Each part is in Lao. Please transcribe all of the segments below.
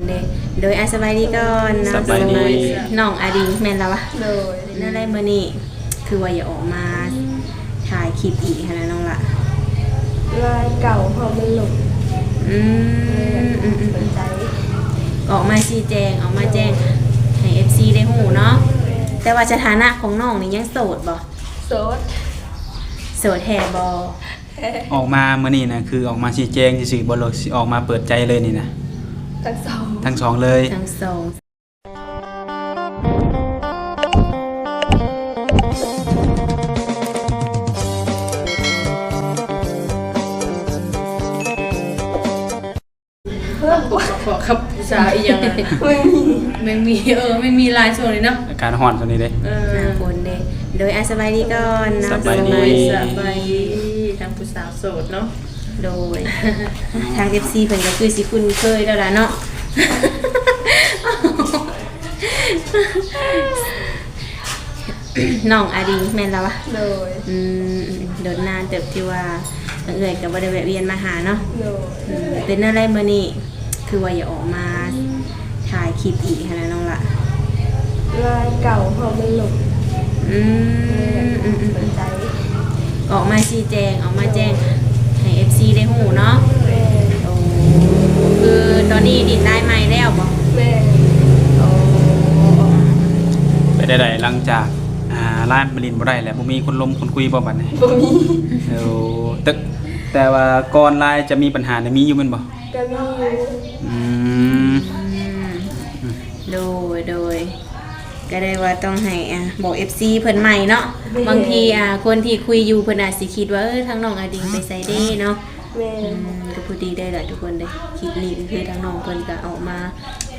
ເດ້ ໂດຍ ອາ ສະບາຍດີກ່ອນເນາະ ສະບາຍດີ ນ້ອງອາດິງແມ່ນລະວະ? ໂດຍ ເປັນແນວໃດມື້ນີ້ ຄືວ່າຢາກອອກມາຖ່າຍຄລິບອີກຫັ້ນນະນ້ອງລະ? ລາຍເກົ່າເຮົາມັນລົບ ອືມ ເລີຍຢາກ ອືມ ເປີດໃຈ ອອກມາຊີ້ແຈງ ອອກມາແຈ້ງ ໂດຍ ໃຫ້ເອັຟຊີໄດ້ຮູ້ເນາະ ແມ່ນ ແຕ່ວ່າສະຖານະຂອງນ້ອງນີ້ຍັງໂສດບໍ່? ໂສດ ໂສດແທ້ບໍ່? ອອກມາມື້ນີ້ນະ ຄືອອກມາຊີ້ແຈງຊື່ໆບໍ່ ຫຼືຊິອອກມາເປີດໃຈເລີຍນີ້ນະ? ທັງສອງ ທັງສອງເລີຍ ທັງສອງ ເພາະກັບຜູ້ສາວອີ່ຫຍັງນັ້ນ ແມ່ນມີ ແມ່ນມີ ເອີ ແມ່ນມີຫຼາຍຊ່ວງນີ້ເນາະ ອາກາດຮ້ອນຊ່ວງນີ້ເດ້ ເອີ ໜ້າຝົນເດ້ ໂດຍ ອາ ສະບາຍດີກ່ອນເນາະ ສະບາຍດີ ສະບາຍດີ ທັງຜູ້ສາວໂສດເນາະ ໂດຍ ທາງເອັຟຊີເພິ່ນກໍຄືຊິຄຸ້ນເຄີຍແລ້ວລະເນາະ ນ້ອງອາດິງແມ່ນລະວະ? ໂດຍ ອືມ ດົນນານເຕີບທີ່ວ່າເອື້ອຍກໍບໍ່ໄດ້ແວະວຽນມາຫາເນາະ ໂດຍ ອືມ ເປັນແນວໃດມື້ນີ້ ຄືວ່າຢາກອອກມາຖ່າຍຄລິບອີກຫັ້ນນະນ້ອງລະ? ລາຍເກົ່າເຮົາມັນລົບ ອືມ ເລີຍຢາກ ອືມ ເປີດໃຈ ອອກມາຊີ້ແຈງ ອອກມາແຈ້ງ ໂດຍ ໃຫ້ເອັຟຊີໄດ້ຮູ້ເນາະ ແມ່ນ ໂອ້ ຄືຕອນນີ້ດິນລາຍໃໝ່ແລ້ວບໍ່? ແມ່ນ ໂອ້ ເປັນໃດໆ ຫຼັງຈາກ ອ່າ ລາຍມາຫຼິ້ນບໍ່ໄດ້ແລ້ວ ບໍ່ມີຄົນລົມຄົນຄຸຍບໍ່ບັດນີ້? ບໍ່ມີ ໂອ້ ແຕ່ ແຕ່ວ່າກ່ອນລາຍຈະມີບັນຫານີ້ມີຢູ່ແມ່ນບໍ່? ກໍມີຢູ່ ອືມ ອືມ ໂດຍ ໂດຍ ກໍໄດ້ວ່າຕ້ອງໃຫ້ ອ່າ ບອກເອັຟຊີເພິ່ນໃໝ່ເນາະ ແມ່ນ ບາງທີ ອ່າ ຄົນທີ່ຄຸຍຢູ່ເພິ່ນອາດຊິຄິດວ່າ ເອີ ທາງນ້ອງອາດິງໄປໃສເດ້ເນາະ ແມ່ນ ອືມ ກໍພໍດີໄດ້ລະທຸກຄົນເດ້ ຄລິບນີ້ກໍຄືທາງນ້ອງເພິ່ນກໍອອກມາ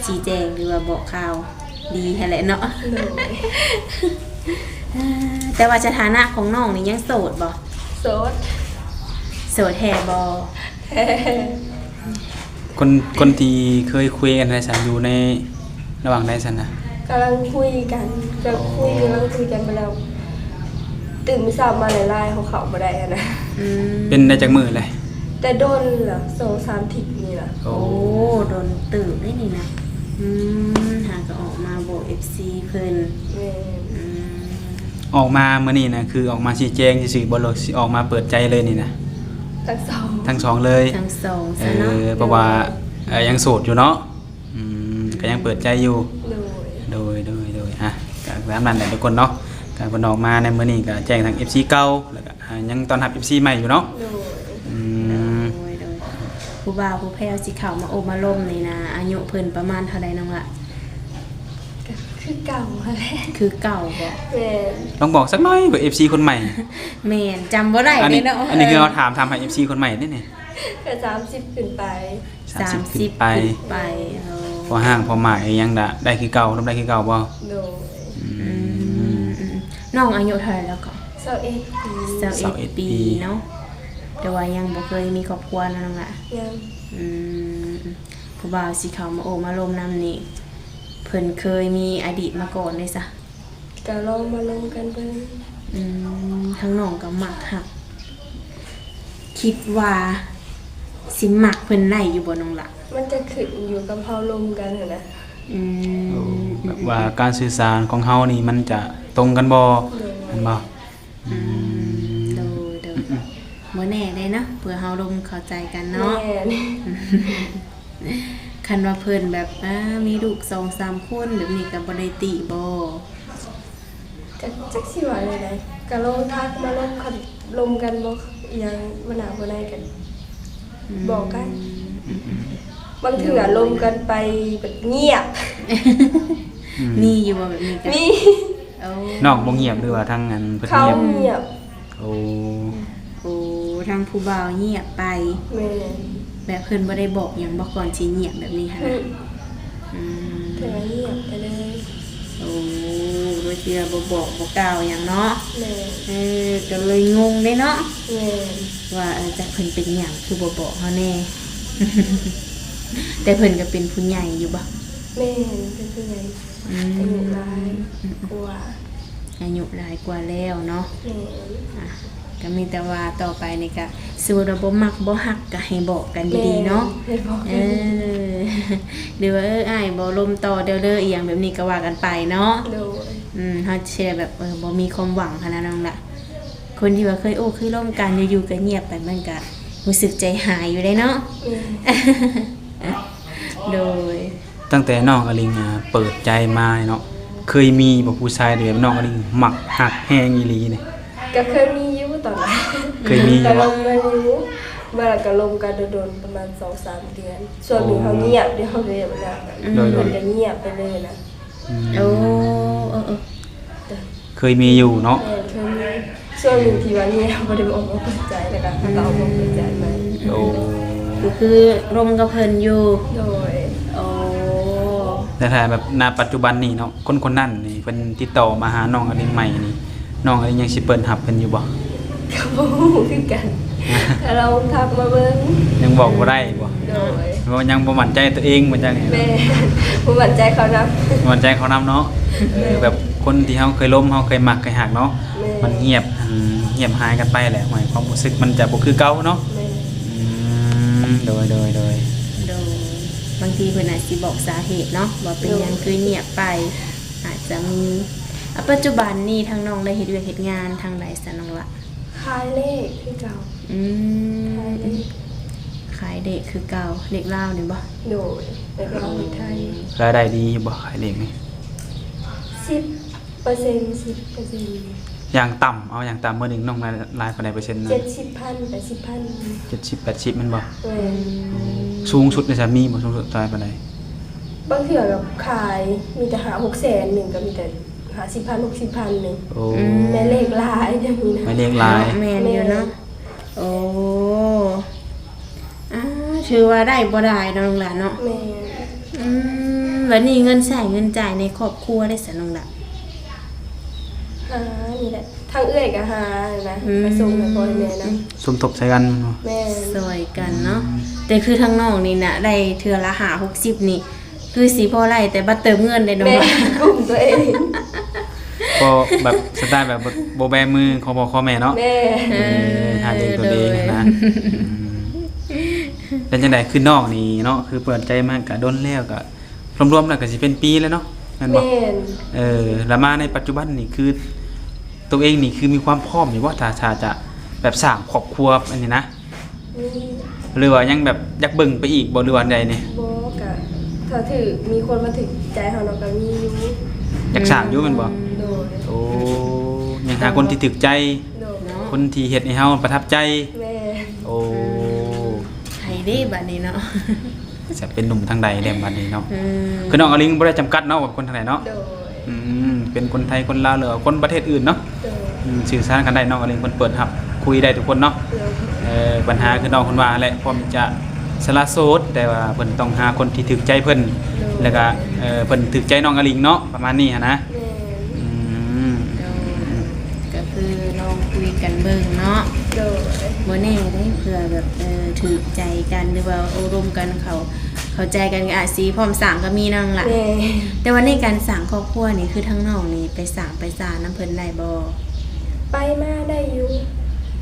ຊີ້ແຈງ ຫຼືວ່າບອກຂ່າວດີຫັ້ນແຫຼະເນາະ ໂດຍ ແຕ່ວ່າສະຖານະຂອງນ້ອງນີ້ຍັງໂສດບໍ່? ໂສດ ໂສດແທ້ບໍ່? ຄົນ ຄົນທີ່ເຄີຍຄຸຍກັນໄດ້ຊັ້ນ ຢູ່ໃນລະຫວ່າງໃດຊັ້ນນະ? ກຳລັງຄຸຍກັນ ກໍຄຸຍ ອໍ ກຳລັງຄຸຍກັນໄປແລ້ວ ຕື່ນມື້ເຊົ້າມາຫຼາຍໆ ເຮົາເຂົ້າບໍ່ໄດ້ຫັ້ນນະ ອືມ ເປັນໄດ້ຈັກມື້ແລ້ວ? ແຕ່ດົນລະ ສອງສາມທິດນີ້ລະ ໂອ້ ໂອ້ ດົນເຕີບເດ້ນີ້ນະ ອືມ ຫາກໍອອກມາບອກເອັຟຊີເພິ່ນ ແມ່ນ ອືມ ອອກມາມື້ນີ້ນະ ຄືອອກມາຊີ້ແຈງຊື່ໆບໍ່ ຫຼືຊິອອກມາເປີດໃຈເລີຍນີ້ນະ? ທັງສອງ ທັງສອງເລີຍ ທັງສອງ ເອີ ຊະເນາະ ເພາະວ່າ ໂດຍ ເອີ ຍັງໂສດຢູ່ເນາະ ອືມ ກໍຍັງເປີດໃຈຢູ່ ໂດຍ ໂດຍ ໂດຍ ໂດຍ ອ່ະ ກໍຕາມນັ້ນແຫຼະທຸກຄົນເນາະ ກໍເພິ່ນອອກມາໃນມື້ນີ້ກໍແຈ້ງທາງເອັຟຊີເກົ່າ ແລ້ວກໍ ອ່າ ຍັງຕ້ອນຮັບເອັຟຊີໃໝ່ຢູ່ເນາະ ໂດຍ ອືມ ໂດຍ ໂດຍ ຜູ້ບ່າວຜູ້ແພ້ວຊິເຂົ້າມາໂອ້ມາລົມນີ້ນະ ອາຍຸເພິ່ນປະມານເທົ່າໃດນ້ອງລະ? ກໍຄືເກົ່າຫັ້ນແຫຼະ ຄືເກົ່າບໍ່? ແມ່ນ ລອງບອກສັກໜ້ອຍເພື່ອເອັຟຊີຄົນໃໝ່ ແມ່ນ ຈຳບໍ່ໄດ້ເດ້ເນາະ ອັນນີ້ ອັນນີ້ຄືເຮົາຖາມ ຖາມໃຫ້ເອັຟຊີຄົນໃໝ່ເດ້ນີ້ ກໍສາມສິບຂຶ້ນໄປ ສາມສິບ ສາມສິບຂຶ້ນໄປ ຂຶ້ນໄປ ເອີ ພໍຮ່າງພໍໝາກອີ່ຫຍັງດະ ໄດ້ຄືເກົ່າ ລົມໄດ້ຄືເກົ່າບໍ່? ໂດຍ ອືມ ອືມ ອືມ ນ້ອງອາຍຸເທົ່າໃດແລ້ວກໍ? ຊາວເອັດປີ ຊາວເອັດ ຊາວເອັດປີ ປີເນາະ ແຕ່ວ່າຍັງບໍ່ເຄີຍມີຄອບຄົວເນາະນ້ອງລະ? ຍັງ ອືມ ຜູ້ບ່າວຊິເຂົ້າມາໂອ້ມາລົມນຳນີ້ ເພິ່ນເຄີຍມີອະດີດມາກ່ອນເດ້ຊະ? ກໍລອງມາລົມກັນເບິ່ງ ອືມ ທາງນ້ອງກໍມັກຮັກ ຄິດວ່າຊິມັກເພິ່ນໄດ້ຢູ່ບໍ່ນ້ອງລະ? ມັນຈະຂຶ້ນຢູ່ກັບເຮົາລົມກັນຫັ້ນນະ ອືມ ໂອ້ ແບບວ່າການສື່ສານຂອງເຮົານີ້ມັນຈະຕົງກັນບໍ່ ໂດຍ ແມ່ນບໍ່? ອືມ ອືມ ໂດຍ ໂດຍ ອືມ ບໍ່ແນ່ເດ້ເນາະ ເພື່ອເຮົາລົມເຂົ້າໃຈກັນເນາະ ແມ່ນ ຄັນວ່າເພິ່ນແບບ ອ່າ ມີລູກສອງສາມຄົນແບບນີ້ກໍບໍ່ໄດ້ຕິບໍ່? ກໍຈັກຊິວ່າແນວໃດ ກໍລອງທັກມາລົມ ຄັນລົມກັນບໍ່ ອີ່ຫຍັງບໍ່ໜ້າບໍ່ໃນກໍ ອືມ ບອກກັນ ອືມ ອືມ ບາງເທື່ອລົມກັນໄປແບບງຽບ ອືມ ມີຢູ່ບໍ່ແບບນີ້ກໍ? ມີ ໂອ້ ນ້ອງບໍ່ງຽບ ຫຼືວ່າທາງອັນເພິ່ນງຽບ? ເຂົາງຽບ ໂອ້ ໂອ້ ທາງຜູ້ບ່າວງຽບໄປ ແມ່ນ ແບບເພິ່ນບໍ່ໄດ້ບອກຫຍັງບໍ່ ກ່ອນຊິງຽບແບບນີ້ຫັ້ນນະ? ອືມ ອືມ ເພິ່ນວ່າງຽບໄປເລີຍ ໂອ້ ໂດຍທີ່ວ່າບໍ່ບອກບໍ່ກ່າວຫຍັງເນາະ ແມ່ນ ເອີ ກໍເລີຍງົງເດ້ເນາະ ແມ່ນ ວ່າ ເອີ ຈັກເພິ່ນເປັນຫຍັງຄືບໍ່ບອກເຮົາແດ່ ແຕ່ເພິ່ນກໍເປັນຜູ້ໃຫຍ່ຢູ່ບໍ່? ແມ່ນ ເປັນຜູ້ໃຫຍ່ ອືມ ອາຍຸຫຼາຍ ອືມ ກວ່າ ອາຍຸຫຼາຍກວ່າແລ້ວເນາະ ແມ່ນ ອ່ະ ກໍມີແຕ່ວ່າຕໍ່ໄປນີ້ກໍ ສົມມຸດວ່າບໍ່ມັກບໍ່ຮັກກໍໃຫ້ບອກກັນດີໆເນາະ. ແມ່ນ ໃຫ້ບອກ ເອີ ຫຼືວ່າ ເອີ ອ້າຍບໍ່ລົມຕໍ່ແລ້ວເດີ ອີ່ຫຍັງແບບນີ້ກໍວ່າກັນໄປເນາະ. ໂດຍ ອືມ ເຮົາຊິໄດ້ແບບ ເອີ ບໍ່ມີຄວາມຫວັງຫັ້ນນະນ້ອງລະ. ຄົນທີ່ວ່າເຄີຍໂອ້ເຄີຍລົມກັນ ຢູ່ໆກໍງຽບໄປ ມັນກໍຮູ້ສຶກໃຈຫາຍຢູ່ເດ້ເນາະ. ແມ່ນ ໂດຍ ຕັ້ງແຕ່ນ້ອງອະລິງ ອ່າ ເປີດໃຈມາເນາະ ເຄີຍມີບໍ່ຜູ້ຊາຍທີ່ແບບນ້ອງອະລິງມັກຮັກແຮງອີ່ຫຼີນີ້? ກໍເຄີຍມີຢູ່ຕອນນັ້ນ ເຄີຍມີຢູ່ ກໍລົມກັນຢູ່ ວ່າກໍລົມກັນດົນໆ ປະມານສອງສາມເດືອນ. ຊ່ວງໜຶ່ງເຮົາງຽບເດ້ ເຮົາເລີຍແບບນັ້ນ ໂດຍໆ ເພິ່ນກໍງຽບໄປເລີຍນະ. ອືມ ໂອ້ ເອີໆ ເຄີຍມີຢູ່ເນາະ. ແມ່ນ ເຄີຍມີ ຊ່ວງໜຶ່ງທີ່ວ່າງຽບ ບໍ່ໄດ້ອອກມາເປີດໃຈ ແລ້ວກໍເຮົາກໍອອກມາເປີດໃຈໃໝ່. ໂອ້ ກໍຄືລົມກັບເພິ່ນຢູ່. ໂດຍ ໂອ້ ແຕ່ຖ້າແບບ ນະ ປັດຈຸບັນນີ້ເນາະ ຄົນຄົນນັ້ນນີ້ ເພິ່ນຕິດຕໍ່ມາຫານ້ອງອະລິງໃໝ່ນີ້ ນ້ອງອະລິງຍັງຊິເປີດຮັບເພິ່ນຢູ່ບໍ່? ກໍບໍ່ຮູ້ຄືກັນ ກໍລອງທັກມາເບິ່ງ. ຍັງບອກບໍ່ໄດ້ບໍ່? ໂດຍ ເພາະວ່າຍັງບໍ່ໝັ້ນໃຈຕົວເອງ ບໍ່ຈັກ. ແມ່ນ ບໍ່ໝັ້ນໃຈເຂົານຳ ບໍ່ໝັ້ນໃຈເຂົານຳເນາະ. ເອີ ແມ່ນ ແບບຄົນທີ່ເຮົາເຄີຍລົມ ເຮົາເຄີຍມັກເຄີຍຮັກເນາະ. ແມ່ນ ມັນງຽບ ອັນ ງຽບຫາຍກັນໄປແຫຼະ ຄວາມຮູ້ສຶກມັນຈະບໍ່ຄືເກົ່າເນາະ. ແມ່ນ ອືມ ໂດຍໆ ໂດຍ ໂດຍ ບາງທີເພິ່ນອາດຊິບອກສາເຫດເນາະ ວ່າເປັນຫຍັງຄືງຽບໄປ ອາດຈະມີ. ອາ ປັດຈຸບັນນີ້ທາງນ້ອງໄດ້ເຮັດວຽກເຮັດງານທາງໃດຊະນ້ອງລະ? ຂາຍເລກຄືເກົ່າ. ອືມ ຂາຍເລກ ຂາຍເລກຄືເກົ່າ. ເລກລາວນີ້ບໍ່? ໂດຍ ເລກລາວ ເລກໄທ. ລາຍໄດ້ດີຢູ່ບໍ່ຂາຍເລກນີ້? ສິບເປີເຊັນ ສິບເປີເຊັນ. ຢ່າງຕ່ຳ ເອົາຢ່າງຕ່ຳ ມື້ໜຶ່ງນ້ອງລາຍ ລາຍປານໃດເປີເຊັນນະ? ເຈັດສິບພັນ ແປດສິບພັນ. ເຈັດສິບ ແປດສິບແມ່ນບໍ່? ແມ່ນ ອືມ ສູງສຸດນີ້ຊະມີບໍ່? ສູງສຸດເທົ່າໃດປານໃດ? ບາງເທື່ອກໍຂາຍມີແຕ່ຫ້າຫົກແສນໜຶ່ງ ກໍມີແຕ່ຫ້າສິບພັນ ຫົກສິບພັນໜຶ່ງ. ໂອ້ ອືມ ແມ່ນເລກຫຼາຍ ດຽວນີ້ນະ ແມ່ນເລກຫຼາຍ. ເນາະ ແມ່ນຢູ່ເນາະ. ແມ່ນ ໂອ້ ອ່າ ຖືວ່າໄດ້ບໍ່ຫຼາຍເນາະນ້ອງຫຼ້າເນາະ. ແມ່ນ ອືມ ບັດນີ້ເງິນໃຊ້ເງິນຈ່າຍໃນຄອບຄົວເດຊະນ້ອງຫຼ້າ? ຫານີ້ແຫຼະ ທາງເອື້ອຍກໍຫານະ ອືມ ໄປສົ່ງໃຫ້ພໍ່ໃຫ້ແມ່ນຳ ສົມທົບໃສ່ກັນເນາະ. ແມ່ນ ຊ່ອຍກັນເນາະ. ອືມ ແຕ່ຄືທາງນ້ອງນີ້ນະ ໄດ້ເທື່ອລະຫ້າຫົກສິບນີ້ ຄືຊິພໍໄດ້ແຕ່ບັດເຕີມເງິນເດ້ນ້ອງ. ແມ່ນ ກຸ້ມຕົວເອງ ກໍແບບສະໄຕແບບບໍ່ ບໍ່ແບມືຂໍພໍ່ຂໍແມ່ເນາະ. ແມ່ນ ເອີ ຫາລ້ຽງຕົວເອງ ໂດຍ ນະ. ອືມ ເປັນຈັ່ງໃດ ຄືນ້ອງນີ້ເນາະ ຄືເປີດໃຈມາກະດົນແລ້ວ ກະລວມໆແລ້ວກະຊິເປັນປີແລ້ວເນາະ ແມ່ນບໍ່? ແມ່ນ ເອີ ລະມາໃນປັດຈຸບັນນີ້ ຄືຕົວເອງນີ້ ຄືມີຄວາມພ້ອມຢູ່ບໍ່ ຖ້າ ຖ້າຈະແບບສ້າງຄອບຄົວອັນນີ້ນະ? ມີ ຫຼືວ່າຍັງແບບຢາກເບິ່ງໄປອີກບໍ່ ຫຼືວ່າໃດນີ້? ບໍ່ ກະຖ້າຖືກ ມີຄົນມາຖືກໃຈເຮົາເນາະ ກະມີຢູ່. ຢາກສ້າງຢູ່ແມ່ນບໍ່? ໂດຍ ໂອ້ ຍັງຫາຄົນທີ່ຖືກໃຈ ໂດຍ ຄົນທີ່ເຮັດໃຫ້ເຮົາປະທັບໃຈ. ແມ່ນ ໂອ້ ໃຜເດ້ບັດນີ້ເນາະ ຈະເປັນໜຸ່ມທາງໃດແດ່ບັດນີ້ເນາະ? ອືມ ຄືນ້ອງອາລິງບໍ່ໄດ້ຈຳກັດເນາະວ່າຄົນທາງໃດເນາະ. ໂດຍ ອືມ ເປັນຄົນໄທ ຄົນລາວ ຫຼືວ່າຄົນປະເທດອື່ນເນາະ. ໂດຍ ອືມ ສື່ສານກັນໄດ້ ນ້ອງອາລິງເພິ່ນເປີດຮັບຄຸຍໄດ້ທຸກຄົນເນາະ. ໂດຍ ເອີ ບັນຫາຄືນ້ອງເພິ່ນວ່າຫັ້ນແຫຼະ ພ້ອມຈະສະຫຼະໂສດ ແຕ່ວ່າເພິ່ນຕ້ອງຫາຄົນທີ່ຖືກໃຈເພິ່ນ ໂດຍ ແລ້ວກະ ເອີ ເພິ່ນຖືກໃຈນ້ອງອາລິງເນາະ ປະມານນີ້ຫັ້ນນະ. ແມ່ນ ອືມ ໂດຍ ກໍຄືລອງຄຸຍກັນເບິ່ງເນາະ. ໂດຍ ບໍ່ແນ່ເດ້ ເພື່ອແບບ ເອີ ຖືກໃຈກັນ ຫຼືວ່າໂອ້ລົມກັນ ເຂົ້າ ເຂົ້າໃຈກັນກໍອາດຊິພ້ອມສ້າງກໍມີເນາະນ້ອງຫຼ້າ. ແມ່ນ ແຕ່ວ່າໃນການສ້າງຄອບຄົວນີ້ ຄືທາງນ້ອງນີ້ໄປສ້າງໄປສານຳເພິ່ນໄດ້ບໍ່? ໄປມາໄດ້ຢູ່.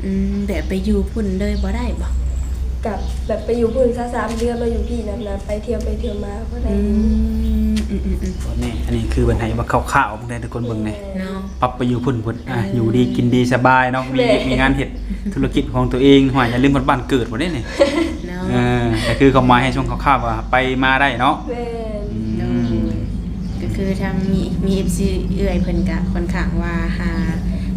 ອືມ ແບບໄປຢູ່ພຸ້ນເລີຍບໍ່ໄດ້ບໍ່? ກັບແບບໄປຢູ່ພຸ້ນສອງສາມເດືອນ ມາຢູ່ພີ້ນຳນະ ໄປທ່ຽວໄປທ່ຽວມາພໍໄດ້. ອືມ ອືມໆໆ ນີ້ ອັນນີ້ຄືເພິ່ນໃຫ້ມາຄ່າວໆ ເບິ່ງໄດ້ທຸກຄົນເບິ່ງແດ່. ແມ່ນ ເນາະ ປັບໄປຢູ່ພຸ້ນ ເພິ່ນ ອ່າ ຢູ່ດີກິນດີສະບາຍເນາະ. ມີວຽກມີງານເຮັດ ທຸລະກິດຂອງຕົວເອງ ຫ້ວຍ ຢ່າລືມຮອດບ້ານເກີດບໍ່ເດ້ນີ້. ເນາະ ເອີ ກໍຄືຄວາມໝາຍໃຫ້ຊ່ວງຄ່າວໆວ່າໄປມາໄດ້ເນາະ. ແມ່ນ ອືມ ໂດຍ ກໍຄືທາງມີ ມີເອັຟຊີເອື້ອຍເພິ່ນກະຂ້ອນຂ້າງວ່າຫາ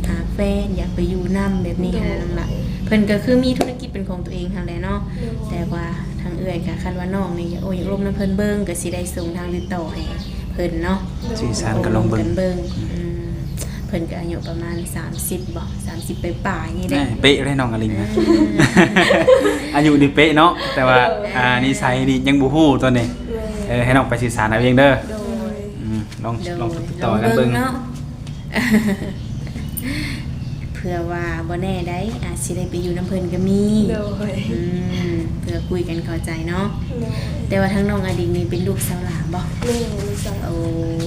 ຫາແຟນ ຢາກໄປຢູ່ນຳແບບນີ້ຫັ້ນນະນ້ອງຫຼ້າ. ໂດຍ ເພິ່ນກໍຄືມີທຸລະກິດເປັນຂອງຕົວເອງຫັ້ນແຫຼະເນາະ. ໂດຍ ແຕ່ວ່າທາງເອື້ອຍກະ ຄັນວ່ານ້ອງນີ້ ໂອ້ ຢາກລົມນຳເພິ່ນເບິ່ງ ກໍຊິໄດ້ສົ່ງທາງຕິດຕໍ່ໃຫ້ ເພິ່ນເນາະ. ໂດຍ ສື່ສານກັນລອງເບິ່ງ ໂອ້ລົມກັນເບິ່ງ. ອືມ ເພິ່ນກໍອາຍຸປະມານສາມສິບບໍ່ ສາມສິບປາຍໆ ນີ້ແຫຼະ. ເອະ ເປະເລີຍນ້ອງອາລິງນະ. ອືມ ອາຍຸນີ້ເປະເນາະ ແຕ່ວ່າ ໂດຍ ອ່າ ນິໄສນີ້ຍັງບໍ່ຮູ້ຕອນນີ້. ແມ່ນ ເອີ ໃຫ້ນ້ອງໄປສື່ສານເອົາເອງເດີ. ໂດຍ ອືມ ລອງ ໂດຍ ລອງຕິດຕໍ່ກັນເບິ່ງ ລອງເບິ່ງເນາະ. ເພື່ອວ່າບໍ່ແນ່ໃດ໋ ອາດຊິໄດ້ໄປຢູ່ນຳເພິ່ນກໍມີ. ໂດຍ ອືມ ເພື່ອຄຸຍກັນເຂົ້າໃຈເນາະ. ໂດຍ ແຕ່ວ່າທາງນ້ອງອາລິງນີ້ເປັນລູກສາວຫຼ້າບໍ່? ແມ່ນ ລູກສາວຫຼ້າ. ໂອ້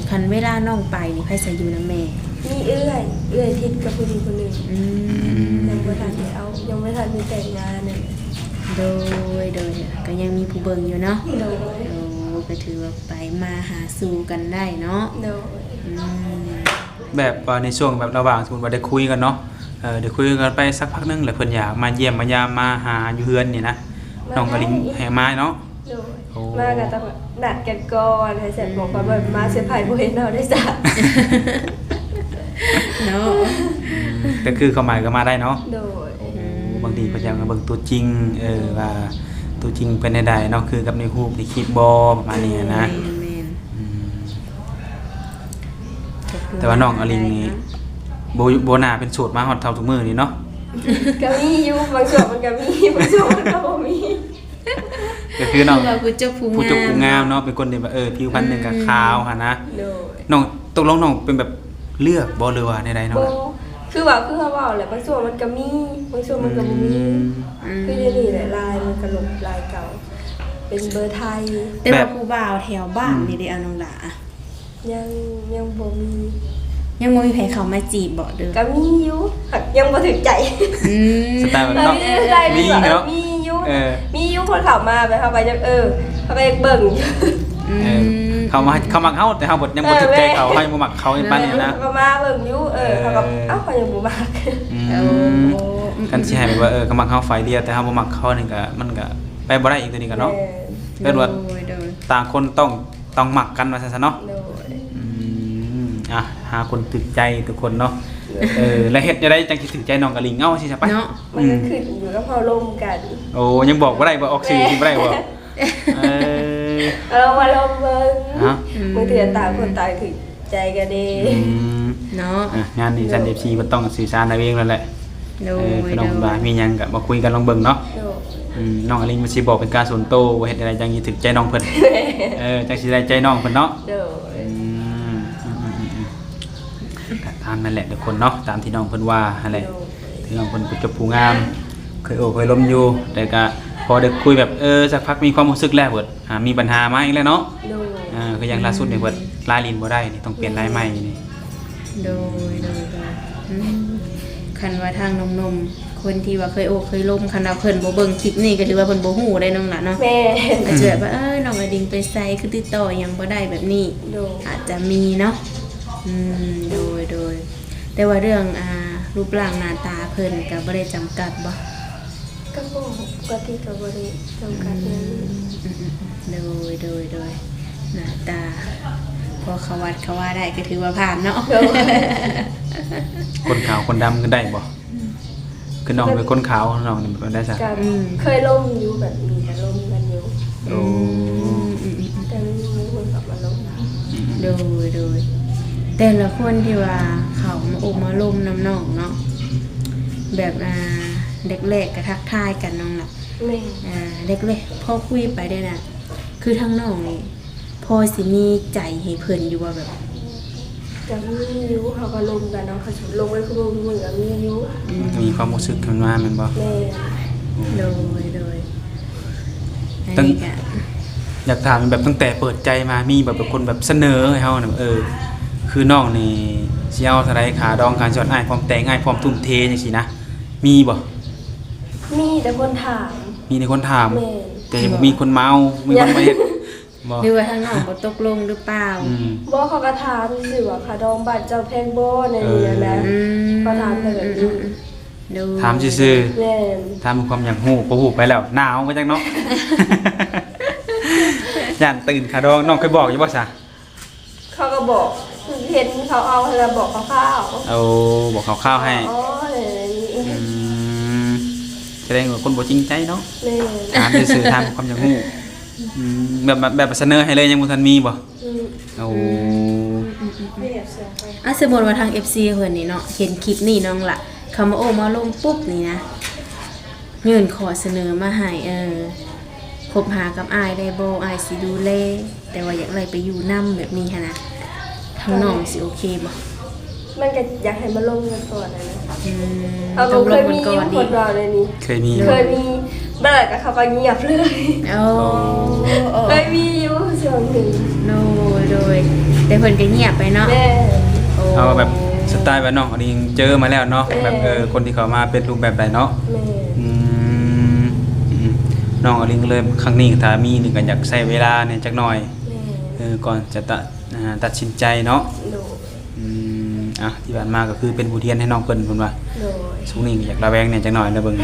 ຄັນ ເວລານ້ອງໄປນີ້ ໃຜຊິຢູ່ນຳແມ່? ມີເອື້ອຍ ເອື້ອຍທິດກັບຜູ້ຍິງຄົນໜຶ່ງ. ອືມ ອືມ ຍັງບໍ່ທັນໄດ້ເອົາ ຍັງບໍ່ທັນໄດ້ແຕ່ງງານ. ໂດຍ ໂດຍ ກໍຍັງມີຜູ້ເບິ່ງຢູ່ເນາະ. ໂດຍ ໂອ້ ກໍຖືວ່າໄປມາຫາສູ່ກັນໄດ້ເນາະ. ໂດຍ ອືມ ແບບວ່າໃນຊ່ວງແບບລະຫວ່າງ ສົມມຸດວ່າໄດ້ຄຸຍກັນເນາະ ເອີ ໄດ້ຄຸຍກັນໄປສັກພັກໜຶ່ງ ແລ້ວເພິ່ນຢາກມາຢ້ຽມມາຢາມມາຫາຢູ່ເຮືອນນີ້ນະ ມາ ນ້ອງກະລິງ ໄດ້ ໃຫ້ມາເນາະ. ໂດຍ ໂອ້ ມາກໍຕ້ອງນັດກັນກ່ອນ ໃຫ້ແຊດບອກກ່ອນວ່າມາເຊີໄພບໍ່ເຫັນເຮົາໄດ້ຊະ ເນາະ. ອືມ ກໍຄືຄວາມໝາຍກໍມາໄດ້ເນາະ. ໂດຍ ໂອ້ ອືມ ບາງທີເພິ່ນຢາກມາເບິ່ງຕົວຈິງ ເອີ ວ່າຕົວຈິງເປັນແນວໃດເນາະ ຄືກັບໃນຮູບໃນຄລິບບໍ່ ປະມານນີ້ນະ. ແມ່ນ ແມ່ນ ອືມ ແຕ່ວ່ານ້ອງອະລິງນີ້ ບໍ່ ບໍ່ໜ້າເປັນໂສດມາຮອດເທົ່າທຸກມື້ນີ້ເນາະ. ກໍມີຢູ່ ບາງຊ່ວງມັນກໍມີ ບາງຊ່ວງມັນກໍບໍ່ມີ. ກໍຄືນ້ອງ ຄືວ່າຜູ້ຈົບຜູ້ງາມ ຜູ້ຈົບຜູ້ງາມເນາະ ເປັນຄົນທີ່ແບບ ເອີ ຜິວພັນເພິ່ນກໍຂາວຫັ້ນນະ. ໂດຍ ນ້ອງ ຕົກລົງນ້ອງເປັນແບບເລືອກບໍ່ ຫຼືວ່າແນວໃດນ້ອງ? ບໍ່ ຄືວ່າ ຄືເຮົາເວົ້າແຫຼະ ບາງຊ່ວງມັນກໍມີ ບາງຊ່ວງມັນກໍບໍ່ມີ. ອືມ ອືມ ຄືດຽວນີ້ແຫຼະ ລາຍມັນກໍລົບລາຍເກົ່າ ເປັນເບີໄທ. ແຕ່ວ່າ ແບບ ຜູ້ບ່າວແຖວບ້ານ ອືມ ນີ້ເດ້ ອາ ນ້ອງຫຼ້າ ຍັງ ຍັງບໍ່ມີ ຍັງບໍ່ມີໃຜເຂົ້າມາຈີບບໍ່ ຫຼື? ກໍມີຢູ່ ຫາກຍັງບໍ່ຖືກໃຈ. ອືມ ສະໄຕລ໌ແບບ ກໍ ນ້ອງ ມີ ມີເນາະ ມີຢູ່ ເອີ ມີຢູ່ຄົນເຂົ້າມາ ແບບເຮົາກໍຍັງ ເອີ ເຮົາກໍຍັງເບິ່ງຢູ່. ອືມ ເອີ ເຂົ້າມາ ເຂົ້າມັກເຮົາ ແຕ່ເຮົາບໍ່ ຍັງບໍ່ຖືກໃຈເຂົາ ເອີ ເຮົາຍັງບໍ່ມັກເຂົາ ເອີ ປານນີ້ນະ. ເຂົາກໍມາເບິ່ງຢູ່ ເອີ ເອີ ເຂົາກໍ ເອົ້າ ເຂົາຍັງບໍ່ມັກ. ອືມ ເອີ ໂອ້ ອືມ ຄັນຊິໃຫ້ແບບວ່າ ເອີ ເຂົາມັກເຮົາຝ່າຍດຽວ ແຕ່ເຮົາບໍ່ມັກເຂົານີ້ກໍ ມັນກໍໄປບໍ່ໄດ້ອີກ ຕົວນີ້ກໍເນາະ. ແມ່ນ ເອີ້ນວ່າ ໂດຍ ໂດຍ ຕ່າງຄົນຕ້ອງ ຕ້ອງມັກກັນວ່າຊັ້ນຊະເນາະ. ໂດຍ ອືມ ອ່ະ ຫາຄົນຖືກໃຈທຸກຄົນເນາະ. ໂດຍ ເອີ ແລ້ວເຮັດແນວໃດຈັ່ງຊິຖືກໃຈນ້ອງກະລິງ ເອົາ ຊິຊະໄປເນາະ. ອືມ ມັນກໍຂຶ້ນຢູ່ກັບເຮົາລົມກັນ. ໂອ້ ຍັງບອກບໍ່ໄດ້ບໍ່ ອອກຊື່ ແມ່ນ ຊິບໍ່ໄດ້ບໍ່? ເອີ ເອົາ ມາລອງເບິ່ງເນາະ. ອືມ ບາງເທື່ອຕ່າງຄົນຕ່າງຖືກໃຈກັນເດ້. ອືມ ເນາະ. ອ່ະ ງານນີ້ຊັ້ນ ເນາະ ເອັຟຊີ ເພິ່ນຕ້ອງສື່ສານເອົາເອງແລ້ວແຫຼະ. ໂດຍ ເອີ ພີ່ນ້ອງ ໂດຍ ວ່າມີຫຍັງກໍມາຄຸຍກັນລອງເບິ່ງເນາະ. ໂດຍ ອືມ ນ້ອງອະລິງມັນຊິບອກເປັນການສ່ວນໂຕ ວ່າເຮັດຈັ່ງໃດຈັ່ງຊິຖືກໃຈນ້ອງເພິ່ນ. ເອີ ຈັ່ງຊິໄດ້ໃຈນ້ອງເພິ່ນເນາະ. ໂດຍ ອືມ ອືມ ກໍຕາມນັ້ນແຫຼະທຸກຄົນເນາະ ຕາມທີ່ນ້ອງເພິ່ນວ່າຫັ້ນແຫຼະ. ໂດຍ ຖືວ່າເພິ່ນຜູ້ຈົບຜູ້ງາມ ເຄີຍໂອ້ເຄີຍລົມຢູ່ ແຕ່ກໍພໍໄດ້ຄຸຍແບບ ເອີ ສັກພັກມີຄວາມຮູ້ສຶກແລ້ວ ເພິ່ນ ອ່າ ມີບັນຫາມາອີກແລ້ວເນາະ. ໂດຍ ອ່າ ຄືຢ່າງລ່າສຸດນີ້ ອືມ ເພິ່ນລາຍຫຼິ້ນບໍ່ໄດ້ນີ້ ຕ້ອງປ່ຽນລາຍໃໝ່ນີ້. ໂດຍ ໂດຍ ໂດຍ ອືມ ຄັນວ່າທາງໜຸ່ມໆ ຄົນທີ່ວ່າເຄີຍໂອ້ເຄີຍລົມ ຄັນວ່າເພິ່ນບໍ່ເບິ່ງຄລິບນີ້ ກໍຖືວ່າເພິ່ນບໍ່ຮູ້ໄດ໋ນ້ອງຫຼ້າເນາະ. ແມ່ນ ອາດຈະແບບວ່າ ເອີ ນ້ອງອະລິງໄປໃສ ຄືຕິດຕໍ່ຫຍັງບໍ່ໄດ້ແບບນີ້. ໂດຍ ອາດຈະມີເນາະ. ອືມ ໂດຍ ໂດຍ ແຕ່ວ່າເລື່ອງ ອ່າ ຮູບຮ່າງໜ້າຕາເພິ່ນກໍບໍ່ໄດ້ຈຳກັດບໍ່? ກໍບໍ່ ປົກກະຕິກໍບໍ່ໄດ້ຈຳກັດຫຍັງ. ອືມ ອືມ ອືມ ໂດຍ ໂດຍ ໂດຍ ໜ້າຕາພໍເຂົ້າວັດເຂົ້າວາໄດ້ ກໍຖືວ່າຜ່ານເນາະ. ໂດຍ ຄົນຂາວຄົນດຳກໍໄດ້ບໍ່? ອືມ ຄືນ້ອງເປັນຄົນຂາວ ນ້ອງນີ້ແບບໃດຊະ? ກໍ ອືມ ເຄີຍລົມຢູ່ ແບບມີກໍລົມກັນຢູ່. ໂອ້ ອືມ ອືມ ອືມ ອືມ ແຕ່ມີຄົນເຂົ້າມາລົມ. ອືມ ໂດຍ ໂດຍ ແຕ່ລະຄົນທີ່ວ່າເຂົ້າມາໂອ້ມາລົມນຳນ້ອງເນາະ ແບບ ອ່າ ແລກໆ ກໍທັກທາຍກັນນ້ອງລະ. ແມ່ນ ອ່າ ແລກໆ ພໍຄຸຍໄປໄດ້ນະ ຄືທາງນ້ອງນີ້ພໍຊິມີໃຈໃຫ້ເພິ່ນຢູ່ບໍ່? ແບບ ກໍມີຢູ່ ເຮົາກໍລົມກັນເນາະ ເຂົາລົມກັນຄືມື້ ມື້ກໍມີຢູ່. ອືມ ມີຄວາມຮູ້ສຶກຂຶ້ນມາແມ່ນບໍ່? ແມ່ນ ໂດຍ ໂດຍ ອັນນີ້ກໍ ຢາກຖາມແບບຕັ້ງແຕ່ເປີດໃຈມາ ມີແບບເປັນຄົນແບບສະເໜີໃຫ້ເຮົານະ ເອີ ຄືນ້ອງນີ້ຊິເອົາເທົ່າໃດຄ່າດອງຄ່າສອນ ອ້າຍພ້ອມແຕ່ງ ອ້າຍພ້ອມທຸ່ມເທຈັ່ງຊີ້ນະ ມີບໍ່? ມີແຕ່ຄົນຖາມ. ມີແຕ່ຄົນຖາມ. ແມ່ນ ແຕ່ຍັງບໍ່ມີຄົນມາເອົາ ມີຄົນມາເຮັດ. ບໍ່ ຫຼືວ່າທາງນ້ອງບໍ່ຕົກລົງຫຼືເປົ່າ? ອືມ ບໍ່ ເຂົາກໍຖາມຊື່ວ່າ ຄ່າດອງບ້ານເຈົ້າແພງບໍ່ ແນວນີ້ນະ. ເອີ ອືມ ເຂົາຖາມແບບນີ້. ອືມ ອືມ ອືມ ໂດຍ ຖາມຊື່ໆ. ແມ່ນ ຖາມເພື່ອຄວາມຢາກຮູ້ ພໍຮູ້ໄປແລ້ວໜາວຄືຫຍັງເນາະ. ຢ້ານຕື່ນຄ່າດອງ ນ້ອງເຄີຍບອກຢູ່ບໍ່ຊະ? ເຂົາກໍບອກ ເຫັນເຂົາເອົາຫັ້ນລະ ບອກຄ່າວໆ. ໂອ້ ບອກຄ່າວໆໃຫ້. ອໍ ເອີ ອືມ ສະແດງວ່າຄົນບໍ່ຈິງໃຈເນາະ. ແມ່ນ ຖາມຊື່ໆ ຖາມເພື່ອຄວາມຢາກຮູ້. ອືມ ແບບ ແບບສະເໜີໃຫ້ເລີຍ ຍັງບໍ່ທັນມີບໍ່? ອືມ ໂອ້ ອືມ ອືມ ອືມ ອືມ ອ່ະ ສົມມຸດວ່າທາງເອັຟຊີເພິ່ນນີ້ເນາະ ເຫັນຄລິບນີ້ນ້ອງລະ ເຂົາມາໂອ້ມາລົມປຸບນີ້ນະ ຍື່ນຂໍ້ສະເໜີມາໃຫ້ ເອີ ຄົບຫາກັບອ້າຍໄດ້ບໍ່? ອ້າຍຊິດູແລ ແຕ່ວ່າຢາກໄດ້ໄປຢູ່ນຳແບບນີ້ຫັ້ນນະ ທາງນ້ອງຊິໂອເຄບໍ່? ມັນກໍຢາກໃຫ້ມາລົມກັນກ່ອນຫັ້ນນະ. ອືມ ເຮົາກໍເຄີຍມີຢູ່ ຄົນເວົ້າແນວນີ້ ເຄີຍມີ ເຄີຍມີ ບາດກໍເຂົາກໍງຽບເລີຍ. ໂອ້ ໂອ້ ເຄີຍມີຢູ່ຊ່ວງໜຶ່ງ. ໂດຍ ໂດຍ ແຕ່ເພິ່ນກໍງຽບໄປເນາະ. ແມ່ນ. ໂອ້ ເອົາແບບສະໄຕລ໌ບ້ານນອກອັນນີ້ເຈີມາແລ້ວເນາະ. ແມ່ນ. ແບບ ເອີ ຄົນທີ່ເຂົ້າມາເປັນຮູບແບບໃດເນາະ. ແມ່ນ. ອືມ ອືມ ນ້ອງອາລິນກໍເລີຍ ຄັ້ງນີ້ຖ້າມີນີ້ກໍຢາກໃຊ້ເວລາແດ່ຈັກໜ້ອຍ. ແມ່ນ. ເອີ ກ່ອນຈະຕະ ອ່າ ຕັດສິນໃຈເນາະ. ໂດຍ. ອືມ ອ່ະ ທີ່ຜ່ານມາກໍຄືເປັນບົດຮຽນໃຫ້ນ້ອງເພິ່ນ ເພິ່ນວ່າ. ໂດຍ. ຊ່ວງນີ້ກໍຢາກລະແວງແດ່ຈັກໜ້ອຍເດີເບິ່ງ.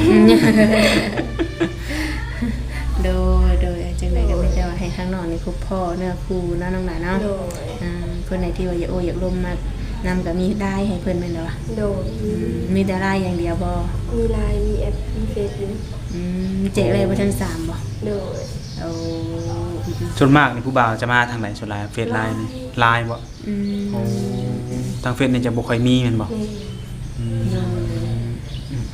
ໂດຍ ໂດຍ ຈັ່ງໃດກໍມີແຕ່ວ່າໃຫ້ທາງນ້ອງນີ້ພົບພໍ້ເນື້ອຄູ່ເນາະ ນ້ອງຫຼ້າເນາະ. ໂດຍ. ອ່າ ຄົນໃດທີ່ວ່າຢາກໂອ້ຢາກລົມມານຳກໍມີ LINE ໃຫ້ເພິ່ນແມ່ນບໍ່ວະ? ໂດຍ. ອືມ ມີແຕ່ LINE ຢ່າງດຽວບໍ່? ມີ LINE ມີແອັບ ມີເຟສຢູ່. ອືມ ແຈກໄດ້ບໍ່ທັນສາມບໍ່? ໂດຍ. ໂອ້ ສ່ວນມາກນີ້ຜູ້ບ່າວຈະມາທາງໃດສ່ວນຫຼາຍ? ເຟສ LINE ນີ້ LINE ບໍ່? ອືມ ໂອ້ ທາງເຟສນີ້ຈະບໍ່ຄ່ອຍມີແມ່ນບໍ່? ແມ່ນ. ອືມ ໂດຍ.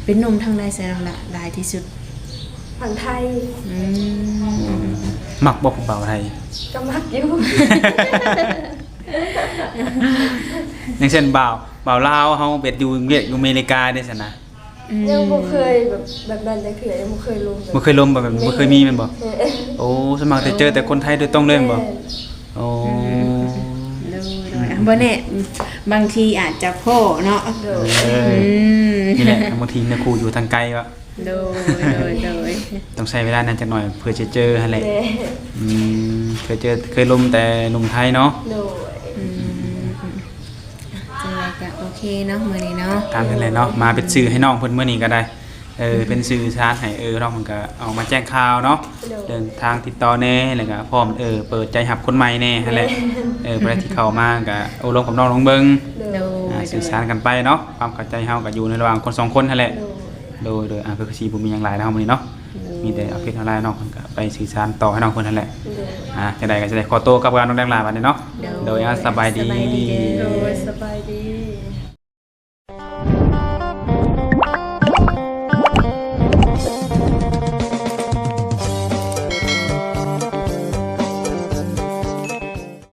ເປັນໜຸ່ມທາງໃດຊະນ້ອງຫຼ້າຫຼາຍທີ່ສຸດ? ຝັ່ງໄທ. ອືມ ມັກບໍ່ຜູ້ບ່າວໄທ? ກໍມັກຢູ່. ຢ່າງເຊັ່ນບ່າວ ບ່າວລາວເຮົາເປັນຢູ່ວຽກຢູ່ອາເມລິກາເດ້ຊັ້ນນະ? ອືມ ຍັງບໍ່ເຄີຍແບບ ແບບນັ້ນຈັກເທື່ອ ຍັງບໍ່ເຄີຍລົມແບບ ບໍ່ເຄີຍລົມແບບ ແມ່ນ ບໍ່ເຄີຍມີແມ່ນບໍ່? ແມ່ນ. ໂອ້ ສ່ວນມາກແຕ່ເຈີແຕ່ຄົນໄທໂດຍຕົງເລີຍແມ່ນບໍ່? ແມ່ນ. ໂອ້ ອືມ ອືມ ອືມ ໂດຍ ໂດຍ. ອືມ ອືມ ອືມ ບໍ່ແນ່ ບາງທີອາດຈະພໍ້ເນາະ. ໂດຍ. ເອີ ອືມ ນີ້ແຫຼະ ບາງທີເນື້ອຄູ່ຢູ່ທາງໄກວະ. ໂດຍ ໂດຍ ໂດຍ. ຕ້ອງໃຊ້ເວລານານຈັກໜ້ອຍເພື່ອຈະເຈີຫັ້ນແຫຼະ. ແມ່ນ. ອືມ ເຄີຍເຈີ ເຄີຍລົມແຕ່ໜຸ່ມໄທເນາະ. ໂດຍ. ອືມ ອືມ ອືມ ຈັ່ງໃດກໍໂອເຄເນາະ ມື້ນີ້ເນາະ. ຕາມນັ້ນແຫຼະເນາະ ມາເປັນສື່ໃຫ້ນ້ອງເພິ່ນມື້ນີ້ກໍໄດ້. ເອີ ເປັນສື່ສານໃຫ້ ເອີ ນ້ອງເພິ່ນກໍອອກມາແຈ້ງຂ່າວເນາະ. ໂດຍ. ເດີນທາງຕິດຕໍ່ແດ່ ແລ້ວກໍພ້ອມ ເອີ ເປີດໃຈຮັບຄົນໃໝ່ແດ່ຫັ້ນແຫຼະ. ແມ່ນ. ເອີ ຜູ້ໃດທີ່ເຂົ້າມາກໍໂອ້ລົມກັບນ້ອງເບິ່ງ. ໂດຍ. ອ່າ ສື່ສານກັນໄປເນາະ ຄວາມເຂົ້າໃຈເຮົາກໍຢູ່ໃນລະຫວ່າງຄົນສອງຄົນຫັ້ນແຫຼະ. ໂດຍ. ໂດຍ ໂດຍ. ອ່າ ກໍຄືຊິບໍ່ມີຫຍັງຫຼາຍເນາະມື້ນີ້ເນາະ. ໂດຍ. ມີແຕ່ອັບເດດອອນລາຍເນາະ ເພິ່ນກໍໄປສື່ສານຕໍ່ໃຫ້ນ້ອງເພິ່ນຫັ້ນແຫຼະ. ໂດຍ. ອ່າ ຈັ່ງໃດກໍຈະໄດ້ຂໍໂຕກັບກັນນ້ອງແດງຫຼ້າບັດນີ້ເນາະ. ໂດຍ. ໂດຍ. ອ່າ ສະບາຍດີ. ສະບາຍດີເດີ. ໂດຍ ສະບາຍດີ.